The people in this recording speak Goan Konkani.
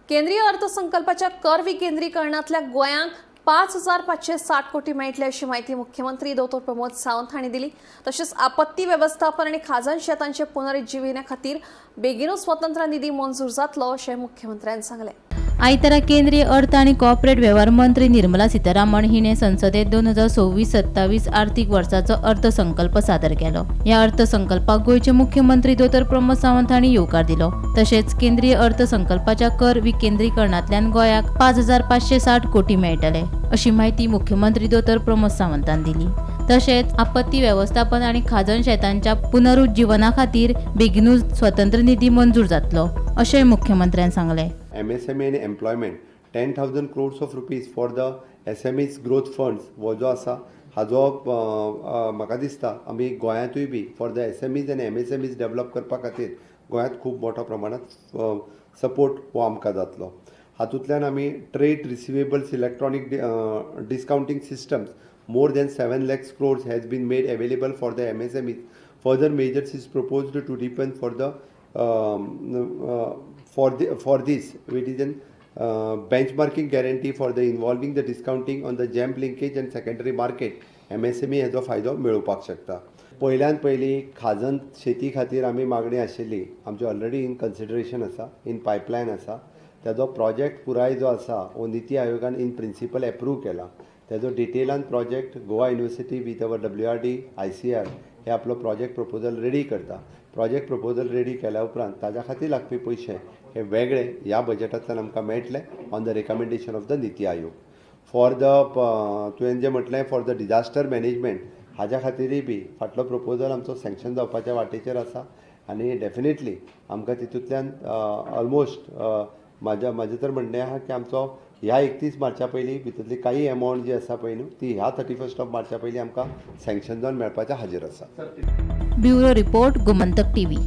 केंद्रीय अर्थसंकल्पाच्या कर विकेंद्रीकरणांतल्या गोंयांक 5560 कोटी मेळटले अशी म्हायती मुख्यमंत्री दोतोर प्रमोद सावंत हांणी दिली. तशेंच आपत्ती वेवस्थापन आनी खाजन शेतांचे पुनरुज्जीवना खातीर बेगीनूच स्वतंत्र निधी मंजूर जातलो अशें मुख्यमंत्र्यान सांगलें. आयतारा केंद्रीय अर्थ आनी कॉर्पोरेट वेव्हार मंत्री निर्मला सीतारामन हिणे संसदेत 2026-27 आर्थीक वर्साचो अर्थसंकल्प सादर केलो. ह्या अर्थसंकल्पाक गोंयचे मुख्यमंत्री दोतोर प्रमोद सावंत हांणी येवकार दिलो. तशेंच केंद्रीय अर्थसंकल्पाच्या कर विकेंद्रीकरणांतल्यान गोंयाक 5560 कोटी मेळटले अशी म्हायती मुख्यमंत्री दोतोर प्रमोद सावंतान दिली. तशेंच आपत्ती वेवस्थापन आनी खाजन शेतांच्या पुनरुज्जीवना खातीर बेगिनूच स्वतंत्र निधी मंजूर जातलो अशेंय मुख्यमंत्र्यान सांगलें. MSME and employment, 10,000 crores of rupees for the SMEs growth funds हो जो आसा, हाजो म्हाका दिसता आमी गोंयांतूय बी for the SMEs आनी एमएसएमईज डेवलप करपा खातीर गोंयांत खूब मोठ्या प्रमाणात सपोर्ट हो आमकां जातलो. हातूंतल्यान आमी trade receivables electronic discounting systems, more than 7 lakhs crores has been made available for the MSMEs. Further measures is proposed to deepen for this, it is an benchmarking guarantee for the involving the discounting on the GeM linkage and secondary market. MSME हेजो फायदो मेळोवपाक शकता. पयल्यान पयलीं खाजन शेती खातीर आमी मागणी आशिल्ली आमची, ऑलरेडी इन कन्सिडरेशन आसा, इन पायपलायन आसा. तेजो प्रोजेक्ट पुराय जो आसा हो निती आयोगान इन प्रिंसिपल एप्रूव केला. तेजो डिटेलान project Goa University with our WRD, ICAR हे आपलो प्रोजेक्ट प्रपोजल रेडी करता. प्रोजेक्ट प्रपोजल रेडी केल्या उपरांत ताज्या खातीर लागपी पयशे हे वेगळे ह्या बजेटांतल्यान आमकां मेळटले on the recommendation of the NITI Aayog. For the तुवें जें म्हटलें, फॉर the disaster management, हाज्या खातीरय बी फाटलो प्रपोजल आमचो सँक्शन जावपाच्या वाटेचेर आसा आनी डेफिनेटली आमकां तितूंतल्यान ऑलमोस्ट म्हाजें तर म्हणणें आहा की आमचो ह्या 31 मार्चा पयलीं भितरली काही एमावंट जी आसा पळय न्हू, ती ह्या 31 ऑफ मार्चा पयलीं आमकां सँक्शन जावन मेळपाचें हाजेर आसा. Bureau report, Gomantak TV.